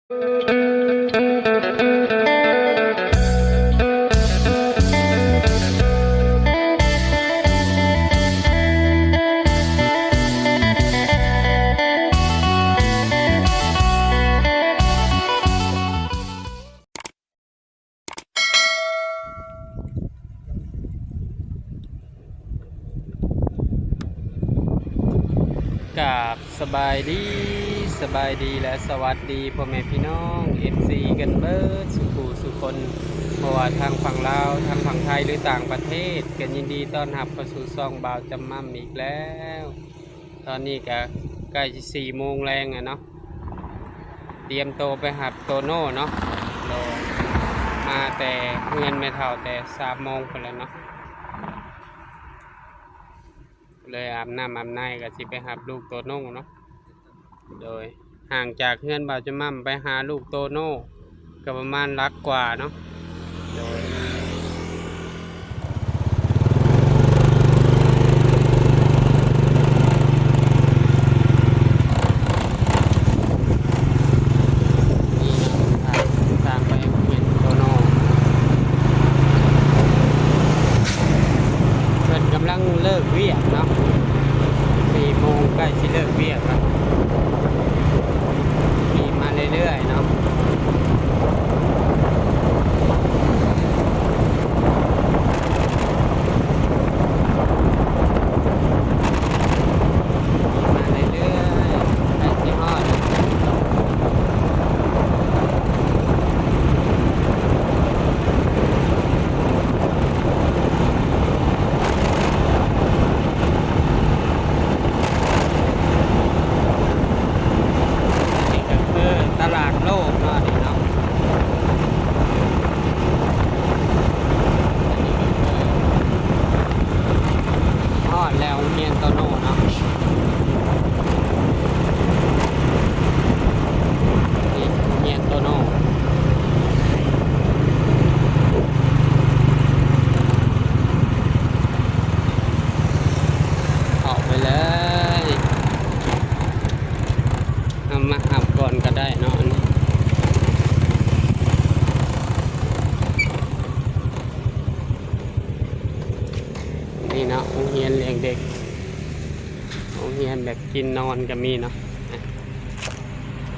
ກາບສະບາຍດີ, ສະບາຍດີ ແລະ ສະຫວັດດີພໍ່ແມ່ພີ່ນ້ອງ ເອັຟຊີ ກັນເບິດສູ່ຜູ້ສູ່ຄົນ, ບໍ່ວ່າທາງຝັ່ງລາວ, ທາງຝັ່ງໄທ ຫຼື ຕ່າງປະເທດ, ກໍຍິນດີຕ້ອນຮັບເຂົ້າສູ່ຊ່ອງບ່າວຈຳໝ່ຳອີກແລ້ວ. ຕອນນີ້ກໍໃກ້ຊິສີ່ໂມງແລງແລ້ວເນາະ, ຕຽມໂຕໄປຮັບໂຕໂນ່ເນາະ. ໂດຍ ມາແຕ່ເຮືອນແມ່ເຖົ້າແຕ່ສາມໂມງພຸ້ນແລ້ວເນາະ, ເລີຍອາບນ້ຳອາບໃນກໍຊິໄປຮັບລູກໂຕໂນ່ເນາະ. ໂດຍ ຫ່າງຈາກເຮືອນບ່າວຈຳໝ່ຳໄປຫາລູກໂຕໂນ່ ກໍປະມານຫຼັກກວ່າເນາະ. ໂດຍ ນີ້ເນາະ ທາງໄປໂຮງຮຽນໂຕໂນ່ ເພິ່ນກຳລັງເລີກວຽກເນາະ, ສີ່ໂມງໃກ້ຊິເລີກວຽກແລ້ວ. ຂີ່ມາເລື້ອຍໆເນາະ, ຂີ່ມາເລື້ອຍໆ ໃກ້ຊິຮອດ. ອັນນີ້ກໍຄືຕະຫຼາດໂລກເນາະ ນີ້ເນາະ. ຮອດແລ້ວໂຮງຮຽນໂຕໂນ່ເນາະ, ນີ້ໂຮງຮຽນໂຕໂນ່. ເຂົ້າໄປເລີຍ, ເຮົາມາຮັບກ່ອນກໍໄດ້ເນາະ. ນີ້ເນາະ ໂຮງຮຽນລ້ຽງເດັກ, ໂຮງຮຽນແບບກິນນອນກໍມີເນາະ.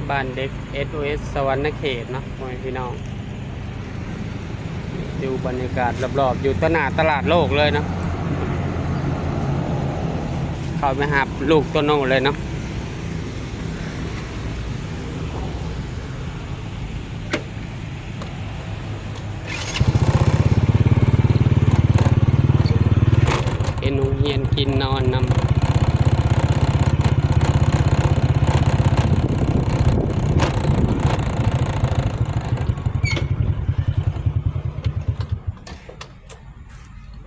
ບ້ານເດັກ ເອສໂອເອສ ສະຫວັນນະເຂດເນາະ ພໍ່ແມ່ພີ່ນ້ອງ. ດູບັນຍາກາດລອບໆ ຢູ່ຕໍ່ໜ້າຕະຫຼາດໂລກເລີຍເນາະ, ເຂົ້າໄປຮັບລູກໂຕໂນ່ເລີຍເນາະ. ເປັນໂຮງຮຽນກິນນອນນຳ.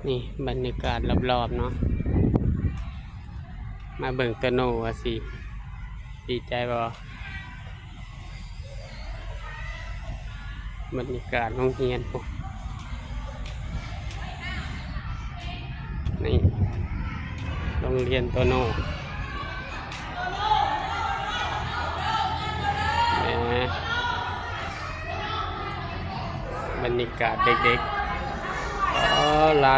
ນີ້ບັນຍາກາດລອບໆເນາະ, ມາເບິ່ງໂຕໂນ່ວ່າຊິດີໃຈບໍ່. ບັນຍາກາດໂຮງຮຽນພຸ້ນ, ນີ້ໂຮງຮຽນໂຕໂນ່. ແໝ ບັນຍາກາດເດັກໆ ອໍ ລາ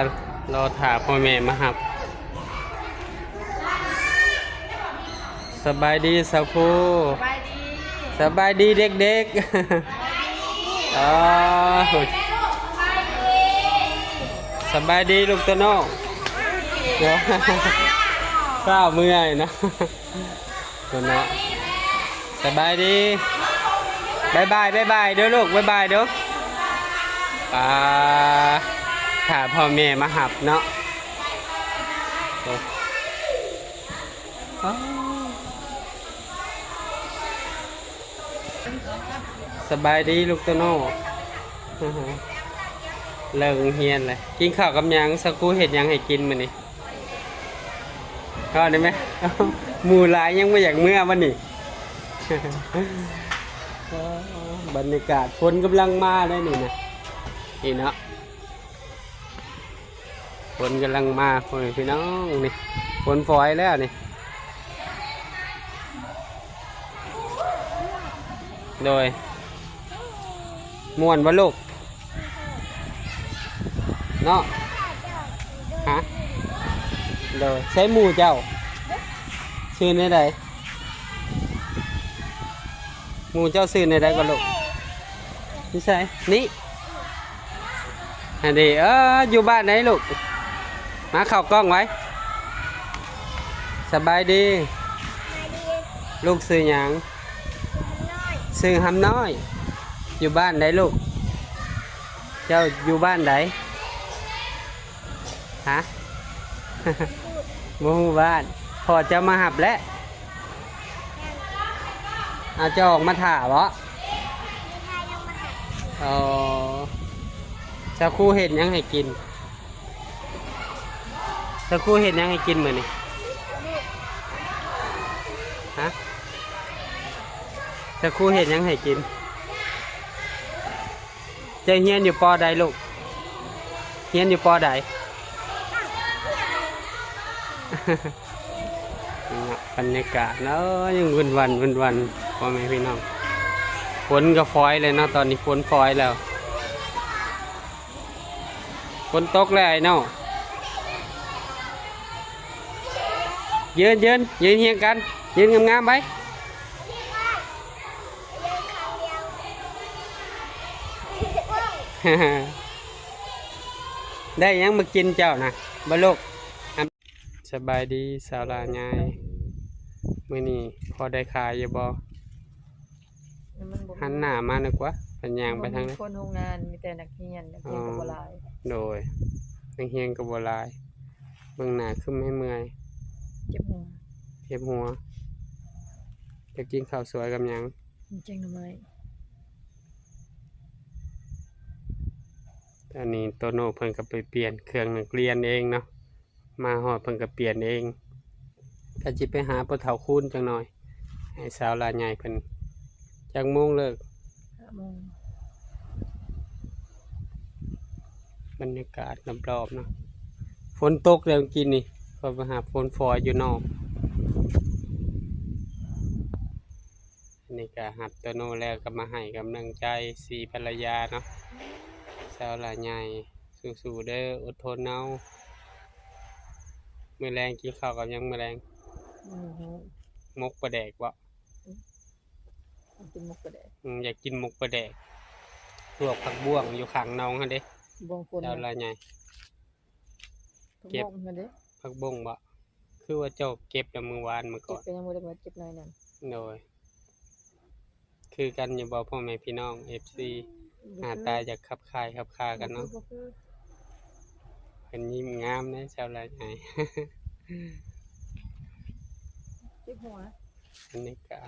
ລໍຖ້າພໍ່ແມ່ມາຮັບ. ສະບາຍດີສາວຄູ. ສະບາຍດີ ສະບາຍດີເດັກໆ. ສະບາຍດີ ອໍ ສະບາຍດີລູກໂຕໂນ່. ຟ້າວເມື່ອຍເນາະ. ໂຕໂນ່ ສະບາຍດີ. ບາຍບາຍ ບາຍບາຍເດີ້ລູກ ບາຍບາຍເດີ້. ປາ ຖ້າພໍ່ແມ່ມາຮັບເນາະ. ໂອ້ ສະບາຍດີລູກໂຕໂນ່. ເລີກໂຮງຮຽນແລ້ວ. ກິນເຂົ້າກັບຫຍັງ? ສາວຄູເຮັດຫຍັງໃຫ້ກິນມື້ນີ້? ເຂົ້າໄດ້ໄໝ? ໝູ່ຫຼາຍ ຍັງບໍ່ຢາກເມືອບັດນີ້. ບັນຍາກາດ ຝົນກຳລັງມາເດ້ນີ້ນະ. ນີ້ເນາະ ຝົນກຳລັງມາ ພໍ່ແມ່ພີ່ນ້ອງ. ນີ້ ຝົນຝອຍແລ້ວນີ້. ໂດຍ ມ່ວນບໍ່ລູກ? ເນາະ ຮະ? ໂດຍ ໃສໝູ່ເຈົ້າ? ຊື່ແນວໃດ? ໝູ່ເຈົ້າຊື່ແນວໃດກໍລູກ? ຢູ່ໃສ? ນີ້ ອັນນີ້ ເອີ ຢູ່ບ້ານໃດລູກ? ມາເຂົ້າກ້ອງໄວ້. ສະບາຍດີ. ສະບາຍດີ. ລູກຊື່ຫຍັງ? ຫຳນ້ອຍ. ຊື່ຫຳນ້ອຍ. ຢູ່ບ້ານໃດລູກ? ເຈົ້າຢູ່ບ້ານໃດ? ຮະ? ບໍ່ຮູ້ບ້ານ. ພໍ່ເຈົ້າມາຮັບແລ້ວ. ອາ ເຈົ້າອອກມາຖ້າບໍ? ອໍ ຊາຄູເຮັດຫຍັງໃຫ້ກິນ? ຊາຄູເຮັດຫຍັງໃຫ້ກິນມື້ນີ້? ຮະ? ຊາຄູເຮັດຫຍັງໃຫ້ກິນ? ເຈົ້າຮຽນຢູ່ ປໍໃດລູກ? ຮຽນຢູ່ ປໍໃດ? ນີ້ເນາະ ບັນຍາກາດເນາະ ຍັງວຶ່ນວັນ ວຶ່ນວັນ ພໍ່ແມ່ພີ່ນ້ອງ. ຝົນກໍຝອຍແລ້ວເນາະ ຕອນນີ້ຝົນຝອຍແລ້ວ ຝົນຕົກແລ້ວອ້າຍນ້ອງ. ຢືນ ຢືນ ຢືນຮຽງກັນ ຢືນງາມໆໄວ້. ໄດ້ຫຍັງມາກິນເຈົ້ານະ ບໍ່ລູກ? ສະບາຍດີສາວຫຼ້າໃຫຍ່ ມື້ນີ້ພໍໄດ້ຂາຍຢູ່ບໍ່? ມັນບໍ່ ຫັນໜ້າມາໜຶກວ່າ ເພິ່ນຍ່າງໄປທາງໃດ? ບໍ່ມີຄົນໂຮງງານ ມີແຕ່ນັກຮຽນ ນັກຮຽນກໍບໍ່ຫຼາຍ. ອໍ ໂດຍ ນັກຮຽນກໍບໍ່ຫຼາຍ ເບິ່ງໜ້າຄຶມໃຫ້ເມື່ອຍ ເຈັບຫົວ ເຈັບຫົວ. ຈະກິນເຂົ້າສວຍກັບຫຍັງ? ແກງໜໍ່ໄມ້. ຕອນນີ້ໂຕໂນ່ເພິ່ນກໍໄປປ່ຽນເຄື່ອງນັກຮຽນເອງເນາະ ມາຮອດເພິ່ນກໍປ່ຽນເອງ. ກໍຊິໄປຫາພໍ່ເຖົ້າຄູນຈັກໜ່ອຍ ໃຫ້ສາວຫຼ້າໃຫຍ່ເພິ່ນ. ຈັກໂມງເລີກ? ຫ້າໂມງ. ບັນຍາກາດລອບໆເນາະ ຝົນຕົກແລ້ວກີ້ນີ້ ຂ້ອຍໄປຫາຝົນຝອຍຢູ່ນອກ. ອັນນີ້ກໍຮັບໂຕໂນ່ແລ້ວ ກໍມາໃຫ້ກຳລັງໃຈສີພັນລະຍາເນາະ. ສາວຫຼ້າໃຫຍ່ ສູ້ໆເດີ ອົດທົນເອົາ. ມື້ແລງກິນເຂົ້າກັບຫຍັງມື້ແລງ? ອືຮຶ ໝົກປາແດກບໍ? ອືມ ກິນໝົກປາແດກ. ອືມ ຢາກກິນໝົກປາແດກ ລວກຜັກບ້ວງຢູ່ຂ້າງໜອງຫັ້ນເດ້. ບ້ວງຄົນ ສາວຫຼ້າໃຫຍ່. ເກັບຜັກບົ້ງຫັ້ນເດ້. ຜັກບົ້ງບໍ? ຄືວ່າເຈົ້າເກັບແລ້ວມື້ວານມື້ກ່ອນ. ເກັບກໍຍັງບໍ່ໄດ້ໝົດ ເກັບໜ້ອຍໜຶ່ງ. ໂດຍ ຄືກັນຢູ່ບໍ່ພໍ່ແມ່ພີ່ນ້ອງ ເອັຟຊີ? ບໍ່ຄື ໜ້າຕາຢາກຂັບຄ້າຍຂັບຄາກັນເນາະ. ບໍ່ຄື ບໍ່ຄື ເພິ່ນຍິ້ມງາມເດ້ ສາວຫຼ້າໃຫຍ່. ເຈັບຫົວ. ອັນນີ້ກະ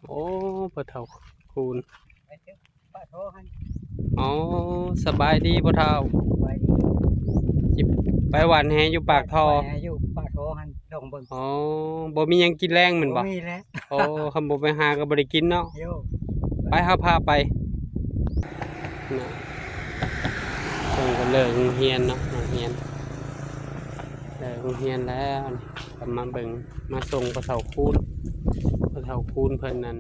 ໂອ້ ພໍ່ເຖົ້າຄູນ. ປາທໍ່ຫັ້ນ. ອໍ ສະບາຍດີພໍ່ເຖົ້າ. ສະບາຍດີ. ຊິໄປຫວ່ານແຫຢູ່ປາກທໍ່. ຫວ່ານແຫຢູ່ປາກທໍ່ຫັ້ນ ລອງເບິ່ງ. ອໍ ບໍ່ມີຫຍັງກິນແລງແມ່ນບໍ່? ບໍ່ມີແລ້ວ. ໂອ້ ຄັນບໍ່ໄປຫາກໍບໍ່ໄດ້ກິນເນາະ. ໂຍ ໄປ ເຮົາພາໄປ. ເນາະ ເພິ່ນກໍເລີກໂຮງຮຽນເນາະ ນັກຮຽນເລີກໂຮງຮຽນແລ້ວ ກໍມາເບິ່ງ ມາສົ່ງພໍ່ເຖົ້າຄູນ. ພໍ່ເຖົ້າຄູນເພິ່ນນັ້ນ